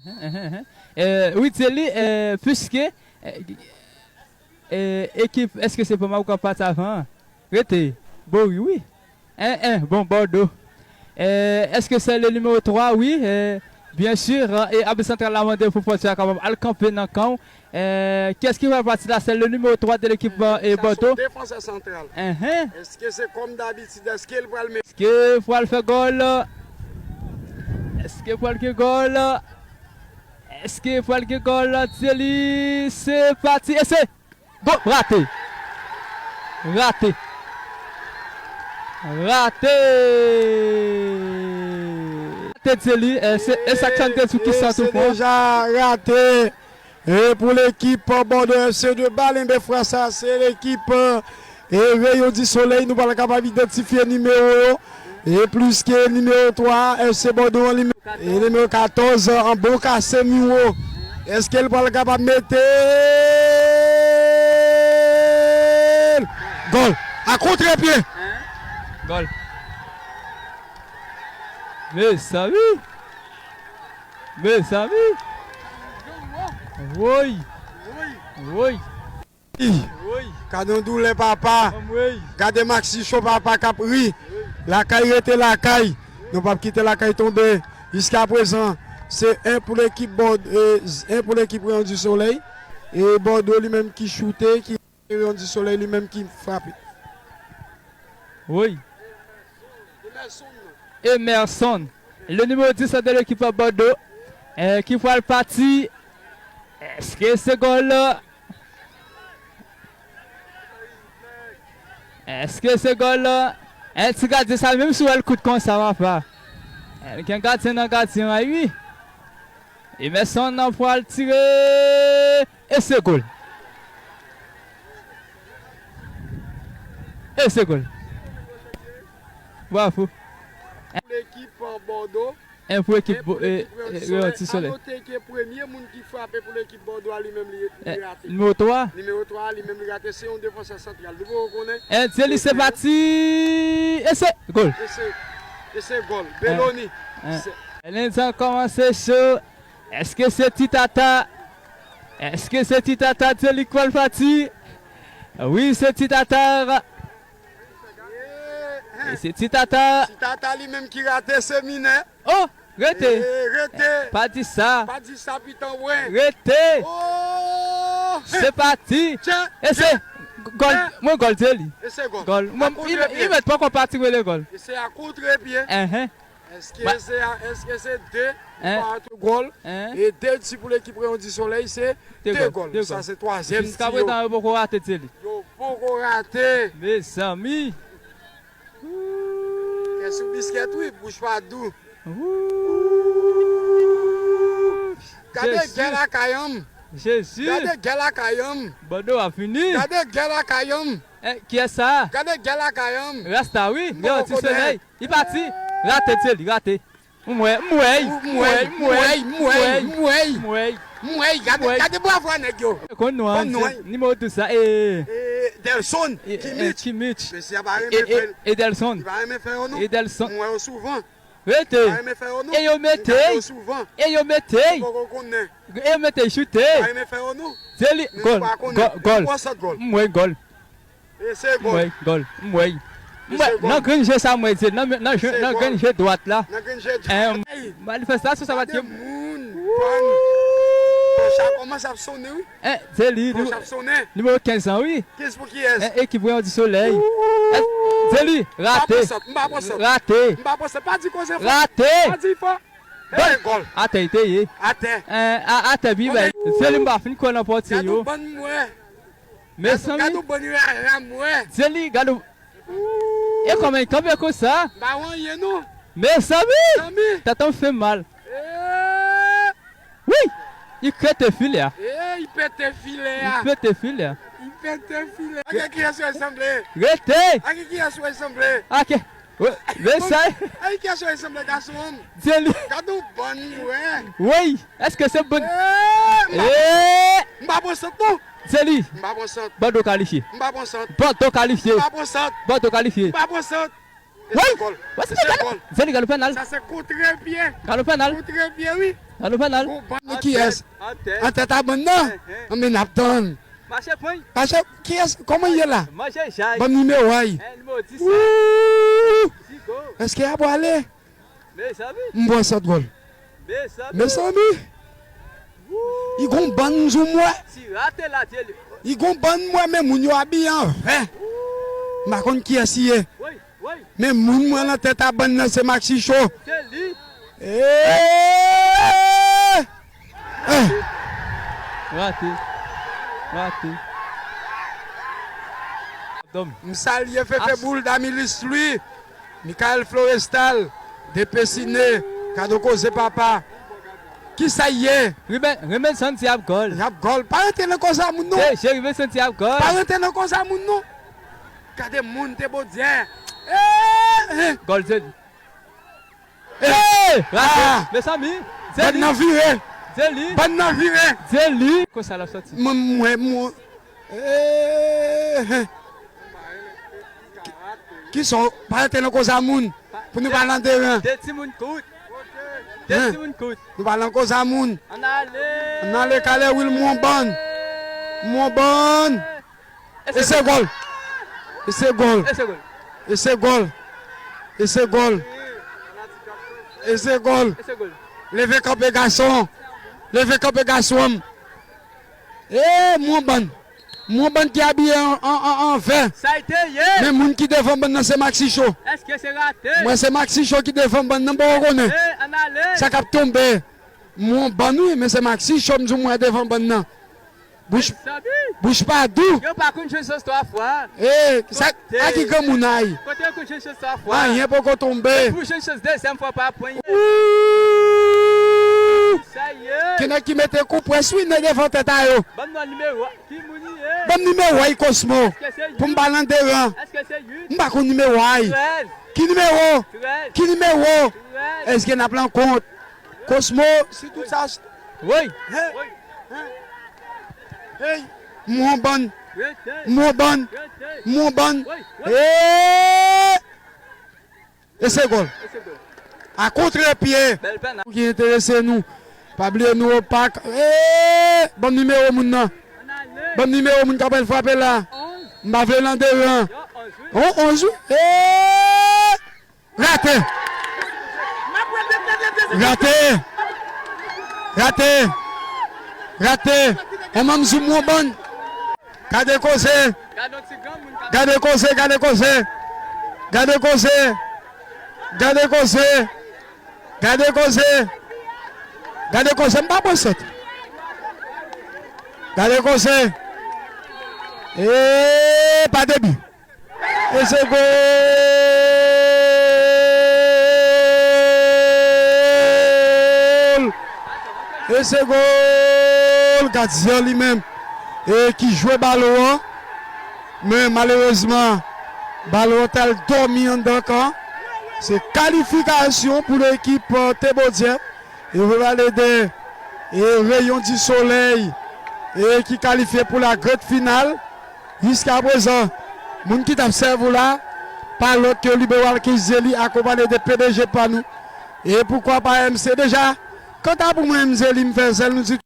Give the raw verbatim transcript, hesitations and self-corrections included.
Enhen, enhen. Eh, wi, Thierry, eh, piske, eh, eh, ekip, èske se pa Maroc k ap pati avan an? Rete, Bori, wi. En, en, bon, Bordeaux. Eh, èske se le nimewo twa? Wi, eh, byen si, eh, e abit santral la mande pou pòtye a kapab al kanpe nan kan w. Eh, kiyès ki pral pati la? Se le nimewo twa de lekip, eh, Bordeaux. Defansè santral. Enhen. Èske se kòm dabitid? Èske l pral mete? Èske pral fè gòl? Èske pral gen gòl? Èske pral gen gòl? Thierry, se pati. E se gòl! Rate! Rate! Rate! Rate, Thierry. E se, e sa k fè m te di w ki sa tou pran. Deja rate. E pou lekip Bordeaux F C de bal, enben fwa sa se lekip, e, Rayon du Soleil, nou pral kapab idantifye nimewo yo. E plis ke nimewo twa, F C Bordeaux an, nimewo, e nimewo katòz, an bon Casemiro. Èske l pral kapab mete l? Gòl! A kontrepye! Gòl! Mezanmi! Mezanmi! Woy! Woy! Woy! Gade yon doulè, papa. Gade Maxi Cho, papa, k ap ri. Lakay rete lakay. Nou p ap kite lakay tonbe. Jiskaprezan, se en pou lekip Bòd-, e, en pou lekip Rayon du Soleil. E Bordeaux li menm ki choute, ki Rayon du Soleil li menm ki frape. Woy! Emerson, le numéro dix de l'équipe Bordeaux, eh, ki pral pati. Èske se gòl? Èske se gòl? Eh, ti gadyen sa, menm si w wè l kout konsa, papa. Eh, gen gadyen nan gadyen an, wi. Emerson nan pral tire. E se gòl. E se gòl. Bravo. Pou lekip, eh, Bordeaux. En pou ekip, en pou Bo-, e, lekip Rayon du Soleil. Rayon du Soleil. A note ke premye moun ki frape pou lekip Bordeaux a, li menm li, li rate. Nimewo twa. Nimewo twa a, li menm li rate. Se yon defansè santral. Nou poko konnen. En, Thierry, se pati. E se gòl. E se, e se gòl. Belloni. En. Lendjan kòmanse cho. Èske se Ti Tata? Èske se Ti Tata, Thierry, k pral pati? Wi, se Ti Tata. E se Ti Tata. Ti Tata li menm ki rate, se minè. Oh, rete. E, rete. Pa di sa. Pa di sa, pitan, wen. Rete. Oh. Se pati. Tyen, e se gòl. Mwen gòl, Thierry. E se gòl. Gòl. Mwen, li mèt poko pati, rele gòl. E se a kontrepye. Enhen. Èske se, èske se de, en, pa tou gòl, en, e de ti pou lekip Rayon du Soleil, se de gòl. De gòl. Sa se twazyèm ti yo. Jiskaprezan, yo poko rate, Thierry. Yo poko rate. Mezanmi. Kè sou biskèt, wi, bouch pa dou. Wouy. Gade gè lakay an. Jezi. Gade gè lakay an. Bordeaux a fini. Gade gè lakay an. Eh, kiyès sa? Gade gè lakay an. Rasta, wi. Rayon du Soleil. Li pati. Rate, Thierry, rate. M wè, m wè, m wè, m wè, m wè, m wè, m wè, gade, gade bravo a nèg yo. Konn non an, nimewo douz sa, e, e, Delson, e, e, Kimmich. Kimmich. Mesye a pa renmen fè. E, e, Edelson. Li pa renmen fè yo non. Edelson. M wè yo souvan. Rete. Li pa renmen fè yo non. E yo mete. M gade yo souvan. E yo mete. Ou poko konnen. E yo mete, choute. Li pa renmen fè yo non. Thierry, gòl, gòl, gòl. M wè gòl. E se gòl. M wè gòl. M wè. M wè. Nan grenn je sa m wè, Thierry. Nan, nan, nan grenn je dwat la. Nan grenn je dwat. Eh, manifestasyon sa pa t. Gade moun. Bon. Klòch la kòmanse ap sonnen, wi. Eh, Thierry, klòch la ap sonnen. Nimewo kenz an, wi. Kenz pou kiyès? Eh, ekip Rayon du Soleil. Eh, Thierry, rate. M pa pran sant, m pa pran sant. Rate. M pa pran sant. Pa di koze fò. Rate. Pa di fò. Gòl. Atè, li te ye. Atè. Eh, a, atè, pi bèl. Thierry, m pa fin kwè nan pòtye yo. Gade yon bann m wè. Mezanmi. Gad, gad yon bann rara m wè. Thierry, gad yon. E kòman li kanpe konsa? M pa wè anyen non. Mezanmi. Mezanmi. Tèt an fè mal. Eh. Wi. Li pete filè a. Eh, li pete filè a. Li pete filè a. Li pete filè a. Ake kiyès wè sanble? Rete. Ake kiyès wè sanble? Ake. Men sa. Ake kiyès wè sanble, gason? Thierry. Gad yon bann m wè. Wi. Èske se bon? Eh, m pa pran sant non. Thierry. M pa pran sant. Bordeaux kalifye. M pa pran sant. Bordeaux kalifye. M pa pran sant. Bordeaux kalifye. M pa pran sant. E se gòl. E se gòl. Thierry, galo pènal. Sa se kontrepye. Galo pènal. Kontrepye, wi. Al ou pa l al. Bon, bann kiyès? An tèt a bann nan. Anben n ap tann. Mache pwen. Mache, kiyès? Kòman l ye la? Manje jay. Ban m nimewo a. Nimewo dis. Wouuu! Zigo. Èske y ap wale? Mezanmi. M pran sòt gòl. Mezanmi. Mezanmi. Wouuu. I gon bann m di w m wè. Ti rate la, Dyeli. I gon bann m wè, men moun yo abiye an vè. Wouuu. M pa konn kiyès i ye. Woy, woy. Men moun m wè nan tèt a bann nan se Maxi Cho. Se li. Eeeeh! Eh! Rate. Rate. M salye Fefe Boul, Damilis Louis, Michael Florestal, Depesine, Kado Koze papa. Kisa y ye? Renmen, renmen santi ap gòl. Y ap gòl. Pa rantre nan koze a moun non. Che, renmen santi ap gòl. Pa rantre nan koze a moun non. Gade moun te Bodyè. Eh, eh. Gòl Zeli. Eh! Rate! Ah! Mezanmi! Bann nan vire! Zeli! Bann nan vire! Zeli! Konsa l ap sòti. Mwen, mwen, mwen. Eh! Ki, ki son? Pa rantre nan koze a moun. Pou nou pa nan deran. De timoun kout. De timoun kout. Nou pa nan koze a moun. Ann ale. Ann ale, Kale Wil, m wè yon bann. M wè yon bann. E se gòl. E se gòl. E se gòl. E se gòl. E se gòl. E se gòl. Leve kanpe gason. Leve kanpe gason. E m wè yon bann. M wè yon bann ki abiye an, an, an, an vè. Sa y te ye. Men moun ki devan bann nan se Maxi Cho. Èske se rate? Mwen se Maxi Cho ki devan bann nan, m poko konnen. E, ann ale. Sa k ap tonbe. M wè yon bann wi, men se Maxi Cho m di w m wè devan bann nan. Bouch, bouch pa dou. Yo pa konn jwenn chans twa fwa. Eh, sa, a ki granmoun ay? Kote yo konn jwenn chans twa fwa? Anyen poko tonbe. Pou jwenn chans dezyèm fwa pa pwen. Ooh! Sa ye? Gen nèg ki mete kou près wi, nèg devan tèt a yo. Ban m non nimewo. Ki moun li ye? Ban m nimewo ay Cosmo. Èske se yu? Pou m pa nan deran. Èske se yu? M pa konn nimewo ay. Trèz. Ki nimewo? Trèz. Ki nimewo? Trèz. Èske n ap lan kont? Cosmo, si tout sa. Woy. Hey. Hey. M wè yon bann. M wè yon bann. M wè yon bann. Hey. E se gòl. A kontrepye. Bèl pènal. Ki enterese nou. Pa bliye nou opak. Hey. Ban m nimewo moun nan. Ban m nimewo moun k ap al frape la. M pa vle nan deran. On, onz wi. Hey. Rate! Rate! Rate! Rate! On manm zoom won bann. Gade koze. Gade koze, gade koze. Gade koze. Gade koze. Gade koze. Gade koze. M pa pran sòt. Gade koze. E pa debi. E se gòl! E se gòl! Gadyen li menm. E ki jwe balon an. Men malerezman, balon an t al dòmi anndan kan. Se kalifikasyon pou lekip, euh, Tebodye. Yo pale de, e, Rayon di Solèy, e, ki kalifye pou la grande finale. Jiskaprezan, moun ki t ap sèvi w la, pa lòt ke Libero Alkens Zeli, akonpanye de P D G pa nou. E poukwa pa M C deja? Kanta pou mwen, M C li m fè sèl nou di